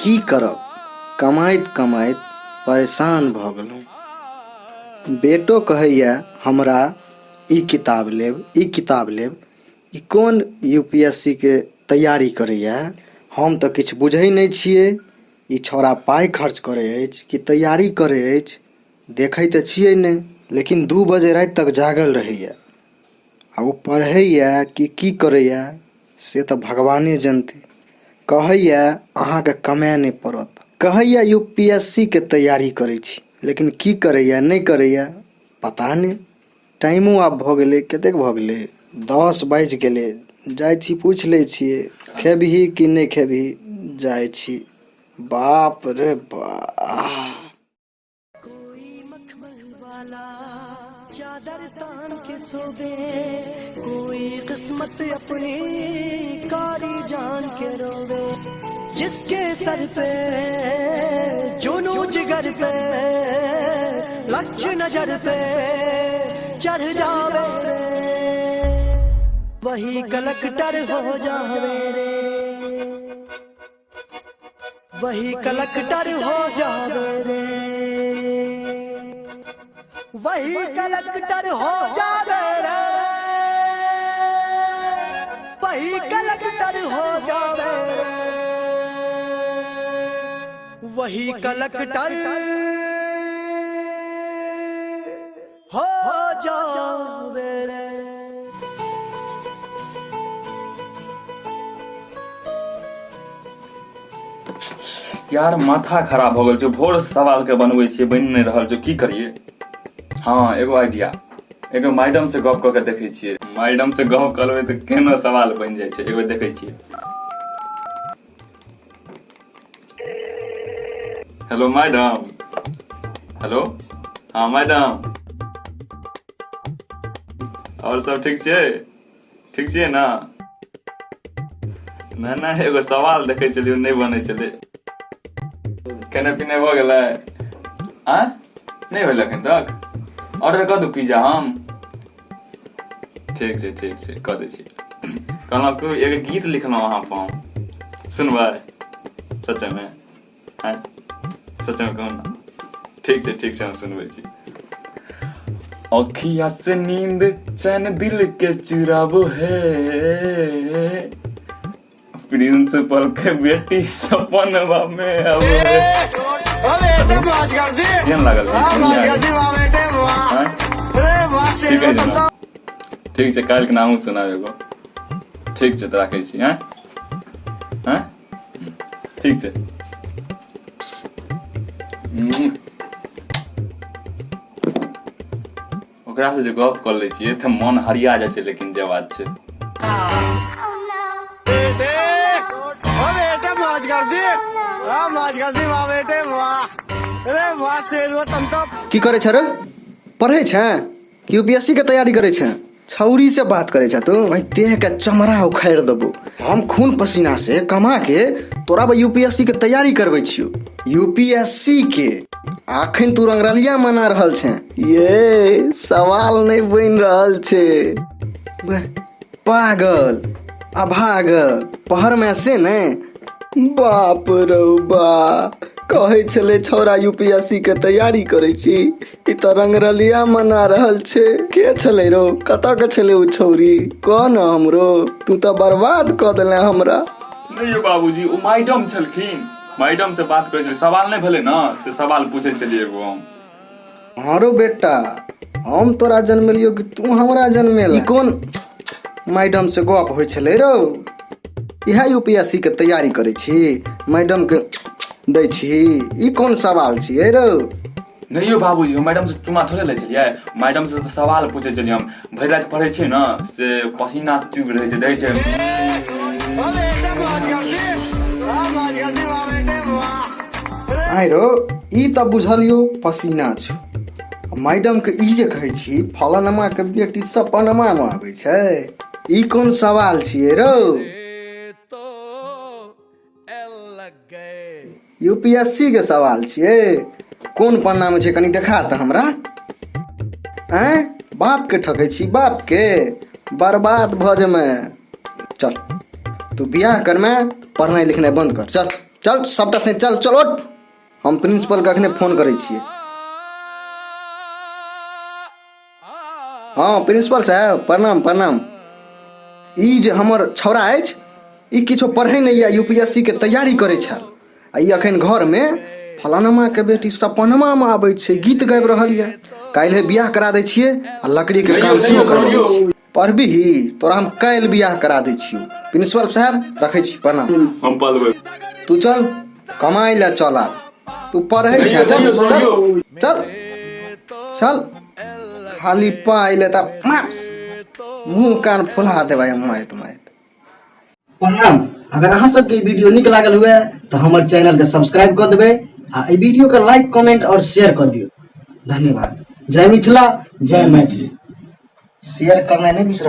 की करब कमाइत कमाइत परेशान भऽ गेलहुँ बेटो कहैए हमरा ई किताब लेब ई किताब लेब ई कोन यू पी एस सी के तैयारी करैए हम तऽ किछु बुझै नहि छियै ई छौड़ा पाइ खर्च करै अछि कि तैयारी करै अछि देखै तऽ छियै नहि लेकिन 2 बजे राति तक जागल रहैए आ ओ पढ़ैए कि की करैए से तऽ भगवाने जनतै कहैए अहाँके कमाए नहि पड़त कहैए यू पी एस सी के तैयारी करै छी लेकिन की करैए नहि करैए पता नहि टाइमो आब भऽ गेलै कतेक भऽ गेलै 10 बाजि गेलै जाइ छी पूछि लै छियै खेबही कि नहि खेबही जाइ छी बाप रे बा कोई मखमल वाला चादर तान के सोवे कोई किस्मत अपनी कारी जान के रोवे जिसके सर पे जुनू जिगर पे लक्ष्य नजर पे चढ़ जावे रे वही कलकटर हो जावे रे वही कलकटर हो जावे रे वही कलकटर हो जावे रे वही कलकटर हो जावे रे वही कलकटर हो जावे रे। यार माथा खराब हो गेल छै, भोर से सवाल के बनबै छियै, बनि नहि रहल छै, की करियै? हँ, एगो आइडिया, एगो मैडम से गप कऽ के देखै छियै। मैडम से गप करबै तऽ केना सवाल बनि जाइ छै, एगो देखै छियै। Hello madam. हेलो, हँ मैडम, आओर सब ठीक छियै? ठीक छियै ने? नहि नहि, एगो सवाल देखै छलियै, नहि बनै छलै। खेनाइ पिनाइ भऽ गेलै? आँय, नहि भेल एखन तक? ऑर्डर कऽ दू पिज्जा हम? ठीक छै, ठीक छै, कऽ दै छी। कहलहुँ कि एगो गीत लिखलहुँ अहाँ पर हम, सुनबै? सचमे? आँय, सचमे कहू ने। ठीक छै, ठीक छै, हम सुनबै छी। अखिया से नींद चैन दिल के चुराबो है, प्रिंसिपल के बेटी सपनवा में आबो है। केहन लागल? आँय? ठीक है ने? ठीक छै, काल्हि के नामो सुनाब एगो। ठीक छै, तऽ राखै छी। आँय आँय, ठीक छै। ओकरा से जे गप कऽ लै छियै तऽ मन हरिया जाइ छै, लेकिन जे बात छै। की करै छ रे? पढ़ै छै कि यू पी एस सी के तैयारी करै छै? छौरी से बात करै छ तू? भाई, देह के चमड़ा उखाड़ि देबो हम। खून पसीना से कमा के तोरा यू पी एस सी के तैयारी करबै छियौ, यू पी एस सी के। अखन तू रंगरलिया मना रहल छै, ये सवाल नहि बनि रहल छै। बे, पागल अभागल, पहर में से ने बाप रौ बा, कहै छलै छौड़ा यू पी एस सी के तैयारी करै छी, ई तऽ रंगरलिया मना रहल छै। के छलै रौ? कतऽ के छलै ओ छौरी? कह न हमरो, तू तऽ बर्बाद कऽ देले हमरा। नहि यौ बाबूजी, ओ मैडम छलखिन, मैडम से बात करै छलियै, सवाल नहि भेलै ने, से सवाल पूछै छलियै एगो हम। हाँ रौ बेटा, हम तोरा जन्मेलियौ कि तू हमरा जन्मेला? ई कोन मैडम से गप होइ छलै रौ? इएह यू पी एस सी के तैयारी करै छी, मैडम के दै छी, ई कोन सवाल छियै रौ? नहि यौ बाबूजी, हम मैडम से चुमा थोड़े लै छलियै, मैडम से तऽ सवाल पूछै छलियै। हम भरि राति पढ़ै छियै ने, से पसीना चुबि रहै छै, दै छै। आइ रौ, ई तऽ बुझलियौ पसीना छौ, मैडम के ई जे कहै छी फलानमा के बेटी सपनमा मे आबै छै, ई कोन सवाल छियै रौ? यू पी एस सी के सवाल छियै। कोन पन्ना मे छै, कनि देखा तऽ हमरा। आँय, बाप के ठकै छी? बाप के बर्बाद भऽ जेमे। चल, तू बियाह करमे, पढ़नाइ लिखनाइ बंद कर, चल। चल सबटा से चल चल उठ। हम प्रिंसिपल के अखने फोन करै छियै। हँ प्रिंसिपल साहेब, प्रणाम प्रणाम। ई जे हमर छौड़ा अछि, ई किछो पढ़ै नहि यऽ, यूपीएससी के तैयारी करै छल आ ई अखन घरमे फलानमाके बेटी सपनमामे आबै छै, गीत गाबि रहल यऽ। काल्हि बियाह करा दै छियै आ लकड़ीके काम सेहो करबै छियै। पढ़बिही तोरा हम काल्हि बियाह करा दै छियौ। प्रिंसिपल साहेब, रखै छी, प्रणाम। हम पलबै। तू चल कमाइ लए, चल आब। तू पढ़ै छै, चल चल चल चल। खाली पाइ ले तऽ मार, मुँह कान फुला देबै मारैत मारैत। प्रणाम। अगर अहाँ सबके ई वीडियो नीक लागल हुए तऽ हमर चैनल के सब्सक्राइब कऽ देबै आ एहि वीडियो के लाइक, कमेंट और शेयर कऽ दियौ। धन्यवाद। जय मिथिला, जय मैथिली। शेयर करनाइ नहि बिसरब।